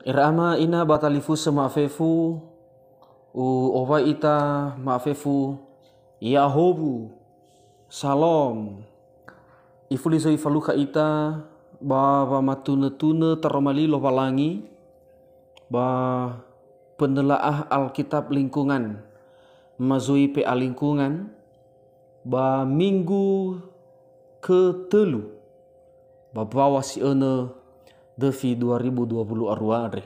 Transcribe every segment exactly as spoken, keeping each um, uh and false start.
Era ama ina ba talifusö ma'afefu, u'owai ita ma'afefu, Yahowu, Salom. Ifuli zöi falukha ita ba wamatunö-tunö taroma li Lowalangi ba penela'ah Alkitab lingkungan, ma zöi P A lingkungan, ba minggu ketölu ba mbaŵa si'önö döfi dua ribu dua puluh arua andre.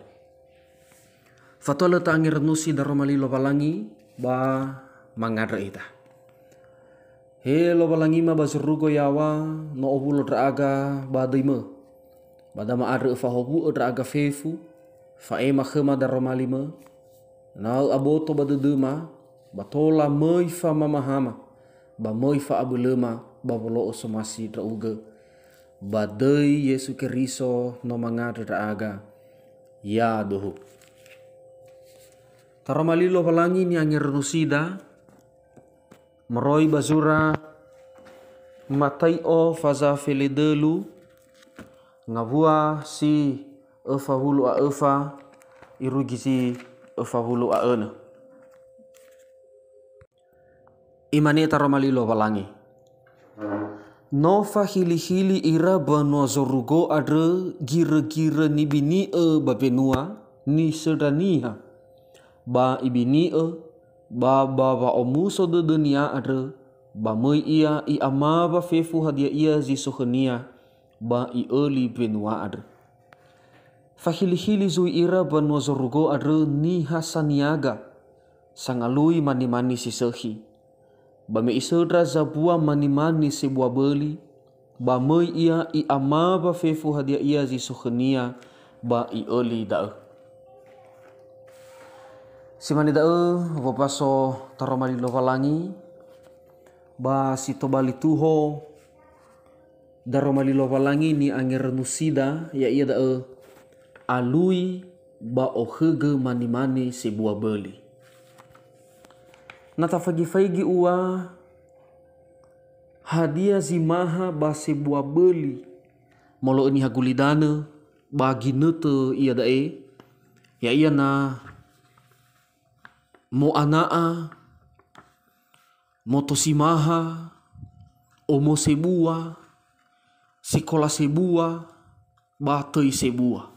Fatua lö ta'angerönusi daroma li Lowalangi ba mangandrö ita. He Lowalangima ba zorugo yaŵa, no owulo ndra'aga ba döimö. Ba da ma'andrö öfahowu'ö ndra'aga fefu, fa'ema khöma daroma limö, ena'ö aboto ba dödöma, ba tola möi famamahama, ba möi fa'abölöma ba wolo'ö somasi ndra'ugö. Ba döi Yesu Keriso no mangandrö ndra'aga. Yaduhu. Taroma li Lowalangi ni'angerönusida, moroi ba zura Matai'o faza feledölu, ngawua si öfa wulu a öfa, irugi zi öfa wulu a önö. Imane taroma li Lowalangi, "No fahili-hili ira banua zorugo andrö girö-girö nibini'ö ba mbenua nisöndra niha, ba ibini'ö ba, ba wa'omuso dödönia andrö, ba möi ia i'amawa fefu hadia ia zi so khönia, ba i'öli mbenua andrö." Fahili-hili zui ira banua zorugo andrö niha saniaga, sangalui manimani si sökhi. Ba me isöndra zambua manimani sebua böli, ba möi ia i'amawa fefu hadia ia zi so khönia, ba i'öli da'ö. Si mane da'ö wombaso taroma li Lowalangi, ba si tobali tuho daroma li Lowalangi ni'angerönusida, ya'ia da'ö alui ba okhögö manimani sebua böli. Na tafaigi-faigi ua hadia zi maha ba sebua böli, molo'ö niha gulidanö ba ginötö iada'e, ya'ia na mo'ana'a, moto si maha, omo sebua, sikola sebua, ba töi sebua.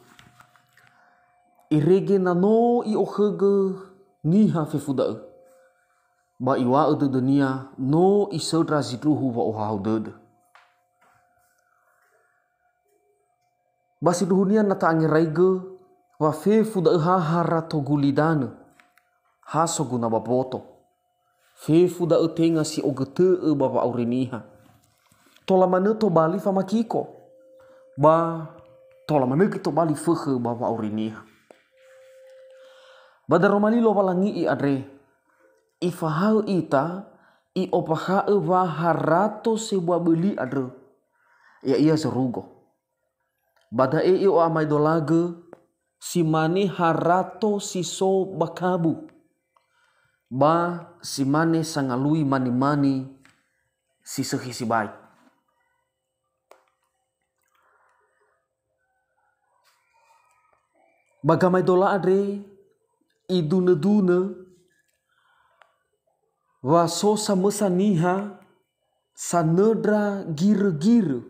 Irege na no i'okhögö niha fefu da'ö, ba iŵa'ö dödönia no isöndra zindruhu wa'ohahau dödö. Ba sindruhunia na ta'angeraigö wa fefu da'ö ha harato gulidanö, ha soguna ba mboto. Fefu da'ö tenga si ogötö'ö ba wa'auri niha. Tola manö tobali famakiko, ba tola manö göi tobali fökhö ba wa'auri niha. Ba daroma li Lowalangi andre, ifahaö ita, i'ombakha'ö wa harato sebua böli andrö, ya'ia zorugo. Ba da'e i'o'amaedolagö si mane harato si so ba kabu, ba si mane sangalui manimani si sökhi sibai. Ba gamaedola andre idunö-dunö wa so samösa niha sanöndra girö-girö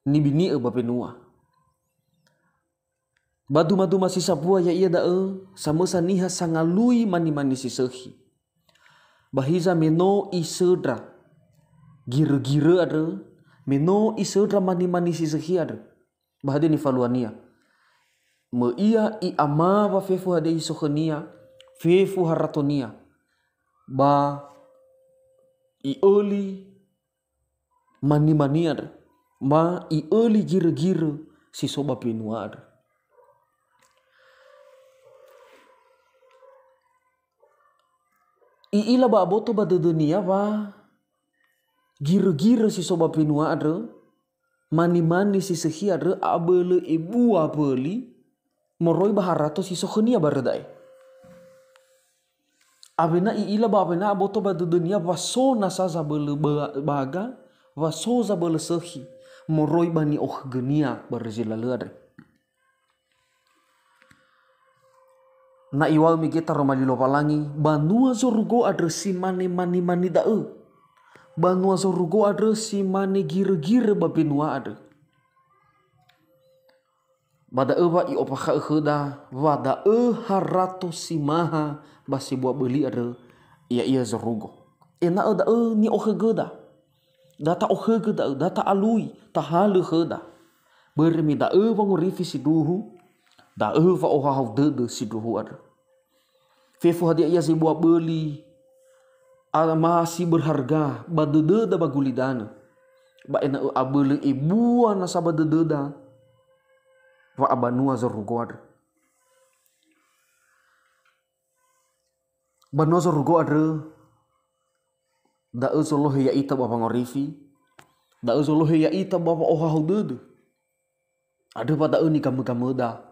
nibini'ö ba mbenua. Ba duma-duma si sambua ya'ia da'ö samösa niha sangalui manimani si sökhi. Ba hiza me no isöndra girö-girö andrö, me no isöndra manimani si sökhi andrö, ba hadia nifaluania? Möi ia i'amawa fefu hadia zi so khönia, fefu haratonia, ba i'öli manimani andrö, ma i'öli girö-girö si so ba mbenua andrö. I'ila ba aboto ba dödönia wa girö-girö si so ba mbenua andrö, manimani si sökhi andrö abölö ebua mböli moroi ba harato si so khönia barö da'e. Awena i'ila ba awena aboto ba dödönia wa so nasa zabölö ba-, baga, wa so zabölö sökhi moroi ba ni'okhögönia barö zi lalö andre. Na iŵa'ö mege taroma li Lowalangi, banua zorugo andrö si mane mani-mani da'ö. Banua zorugo andrö si mane girö-girö ba mbanua andrö. Ba da'ö wa i'ombakha'ö khöda wa da'ö harato si maha ba sebua böli andrö, ya'ia zorugo. Ena'ö da'ö ni'okhögöda. Da ta'okhögö da'ö, da ta'alui, tahalö khöda. Börö me da'ö wangorifi sindruhu, da'ö wa'ohahau dödö sindruhu andrö. Fefu hadia ia zebua böli, ama si berharga ba dödöda ba gulidanö. Ba ena'ö abölö ebua nasa ba dödöda wa'abanua zorugo andrö. Banua zorugo andrö, da'ö zolohe ya'ita ba wangorifi, da'ö zolohe ya'ita ba wa'ohahau dödö. Andrö wa da'ö nigamögamöda,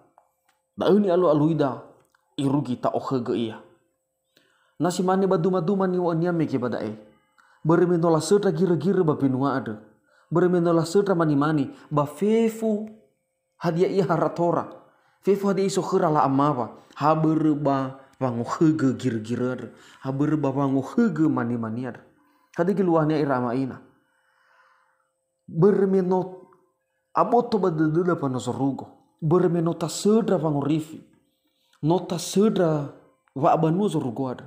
da'ö ni'alu'aluida, irugi ta'okhögö ia. Na si mane ba dumaduma niŵa'önia mege ba da'e. Börö me no lasöndra girögirö ba mbanua andrö. Börö me no lasöndra manimani ba fefu hadia ia haratora. Fefu hadia isokhöra la'amawa. Ha börö ba wangokhögö girögirö andrö. Ha börö ba wangokhögö manimani andrö. Hadia geluahania ira ama ina. Börö me no aboto ba dödöda wa no zorugo. Börö me no tasöndra wangorifi. No tasöndra wa'abanua zorugo andrö.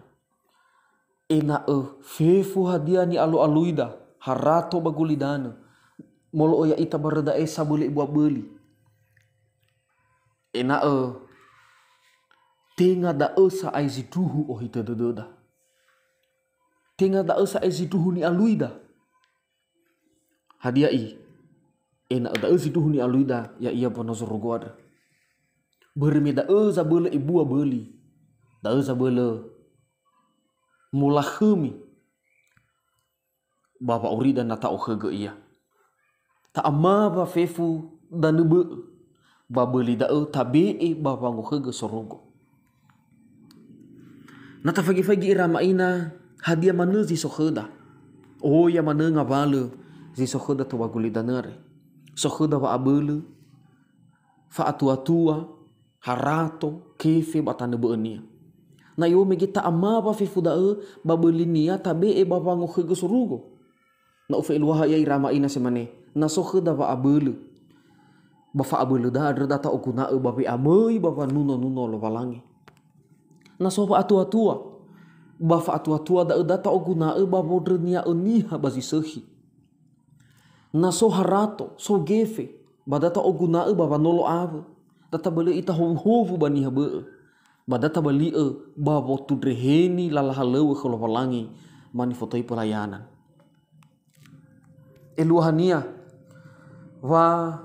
Ena'ö fefu hadia ni'alu'aluida, harato ba gulidanö, molo'ö ya'ita barö da'e sabölö ebua böli. Ena'ö tenga da'ö sa'ae zindruhu ohitö dödöda. Tenga da'ö sa'ae zindruhu ni'aluida. Hadia i? Ena'ö da'ö zindruhu ni'aluida ya'ia ba no zorugo andrö. Börö me da'ö zabölö ebua böli. Da'ö zabölö molakhömi ba wa'aurida na ta'okhögö ia. Ta'amawa fefu danö bö'ö, ba böli da'ö tabe'e ba wangokhögö sorugo. Na tafaigi-faigi ira ama ina, hadia manö zi so khöda? Oya manö ngawalö zi so khöda tou ba gulidanö andre. So khöda wa'abölö, fa'atua-tua, harato, kefe ba tanö bö'önia. Na i'o'ö mege ta'amawa fefu da'ö ba bölinia tabe'e ba wangokhögö sorugo. Na ufa eluaha ia ira ama ina si mane, na so khöda wa'abölö, ba fa'abölöda andrö da ta'oguna'ö ba we'amöi ba wanuno-nuno Lowalangi. Na so fa'atua-tua, ba fa'atua-tua da'ö da ta'oguna'ö ba wondrönia'ö niha ba zi sökhi. Na so harato, so gefe, ba da ta'oguna'ö ba wanolo awö, da tabölö ita howuhowu ba niha bö'ö, ba da tabali'ö ba wotundreheni lala halöŵö khö Lowalangi ma nifotöi pelayanan. Eluahania, wa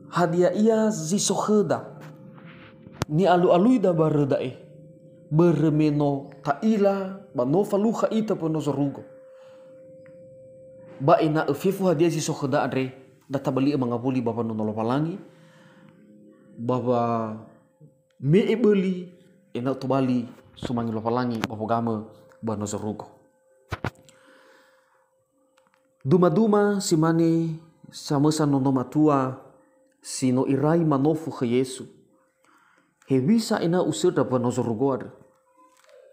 hadia ia zi so khöda, ni'alu'aluida barö da'e, börö me no ta'ila ba no falukha ita ba no zorugo. Ba ena'ö fefu hadia zi so khöda andre, da tabali'ö mangawuli ba wanuno Lowalangi, ba wa me'e böli, ena'ö tobali sumangi Lowalangi ba wogamö ba no zorugo. Duma-duma si mane samösa nono matua si no irai manofu khö Yesu. Hewisa ena'ö usöndra ba no zorugo andrö?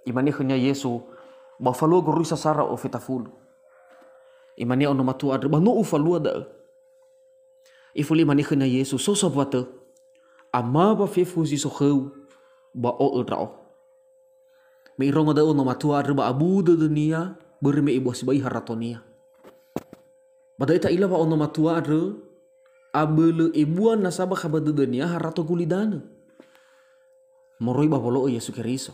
Imane khönia Yesu, ba falua gorui sasara ofeta fulu. Imane ono matua andrö, ba no ufalua da'ö. Ifuli imane khönia Yesu, so sambua tö, amawa fefu zi so khöu, ba o'ö ndra'o. Me irongo da'ö ono matua andrö ba abu dödönia, börö me ebua sibai haratonia. Ba da'e ta'ila wa ono matua andrö, abölö ebua nasa bakha ba dödönia harato gulidanö. Moroi ba wolo'ö Yesu Keriso.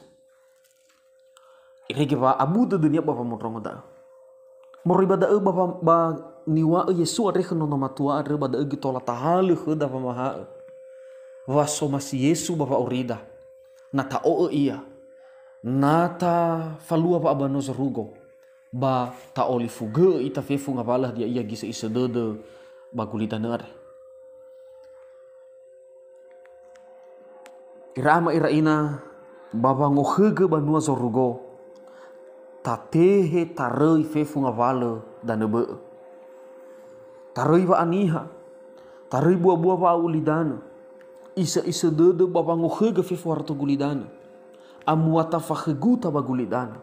Irege wa abu dödönia ba wamondrongo da'ö. Moroi ba da'ö ba, ba, ba niŵa'ö Yesu andre khö nono matua andrö ba da'ö göi tola tahalö khöda wamaha'ö. Wa somasi Yesu ba wa'aurida. Na ta'o'ö ia. Na tafalua wa'abanua zorugo. Ba ta'olifugö'ö ita fefu ngawalö hadia ia gisö'isö dödö ba gulidanö andre. Ira ama ira ina, ba wangokhögö banua zorugo, tatehe taröi fefu ngawalö danö bö'ö. Taröi wa'aniha, taröi buabua wa'a'ulidanö, isö'isö dödö ba wangokhögö fefu harato gulidanö. amuata fakhöguta ba gulidanö.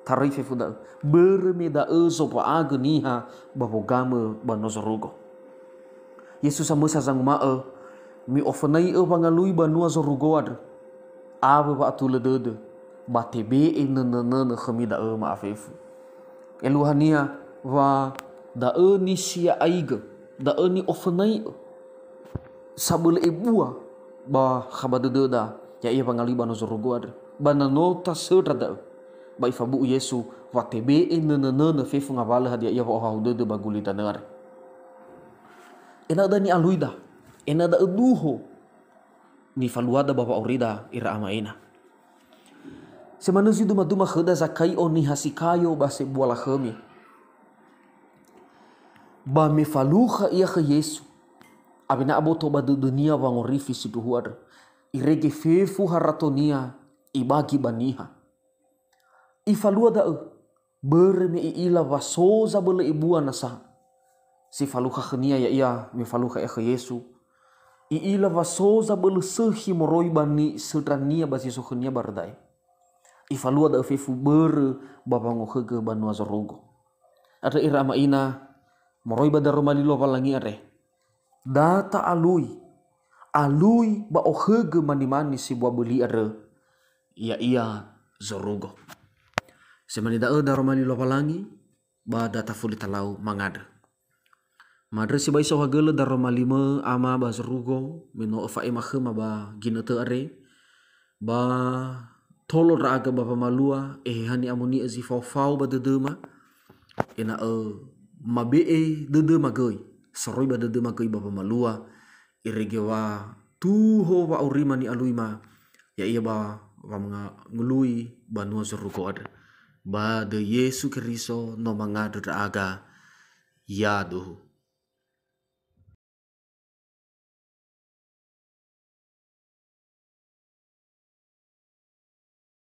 Taröi fefu da'ö, börö me da'ö zomba'agö niha ba wogamö banua zorugo. Yesu samösa zanguma'ö, "Mi'ofönai'ö wangalui banua zorugo andrö, awö wa'atulö dödö, ba tebe'e nönönönö khömi da'ö ma'afefu." Eluahania wa da'ö nisia'aigö, da'ö ni'ofönai'ö sabölö ebua ba khaba dödöda, ya'ia wangalui banua zorugo andrö. Ba na no tasöndra da'ö, ba ifabu'u Yesu wa tebe'e nönönönö fefu ngawalö hadia ia wa'ohahau dödö ba gulidanö andrö. Ena'ö da ni'aluida, ena'ö da'ö duho nifaluada ba wa'aurida ira ama ina. Semanö zui dumaduma khöda Zakai'o niha si kayo ba sebua lakhömi. Ba me falukha ia khö Yesu, awena aboto ba dödönia wangorifi sindruhu andrö, irege fefu haratonia ibagi ba niha. Ifalua da'ö, börö me i'ila wa so zabölö ebua nasa si falukha khönia, ya'ia me falukha ia khö Yesu. I'ila wa so zabölö sökhi moroi ba nisöndrania ba zi so khönia barö da'e. Ifalua da'ö fefu börö ba wangokhögö banua zorugo. Andrö ira ama ina, moroi ba daroma li Lowalangi andre, da ta'alui, alui ba okhögö manimani sebua böli andrö, ya'ia zorugo. Semane da'ö daroma li Lowalangi, ba da tafuli talau mangandrö. Ma'andrö sibai saohagölö daroma limö ama ba zorugo, me no öfa'ema khöma ba ginötö andre, ba tolo ndra'aga ba wamalua, eheha ni'amoni'ö zi faofao ba dödöma, ena'ö mabe'e dödöma göi, soroi ba dödöma göi ba wamalua, irege wa tuho wa'aurima ni'aluima, ya'ia ba wamangangului banua zorugo andrö. Ba döi Yesu Keriso no mangandrö ndra'aga, yaduhu.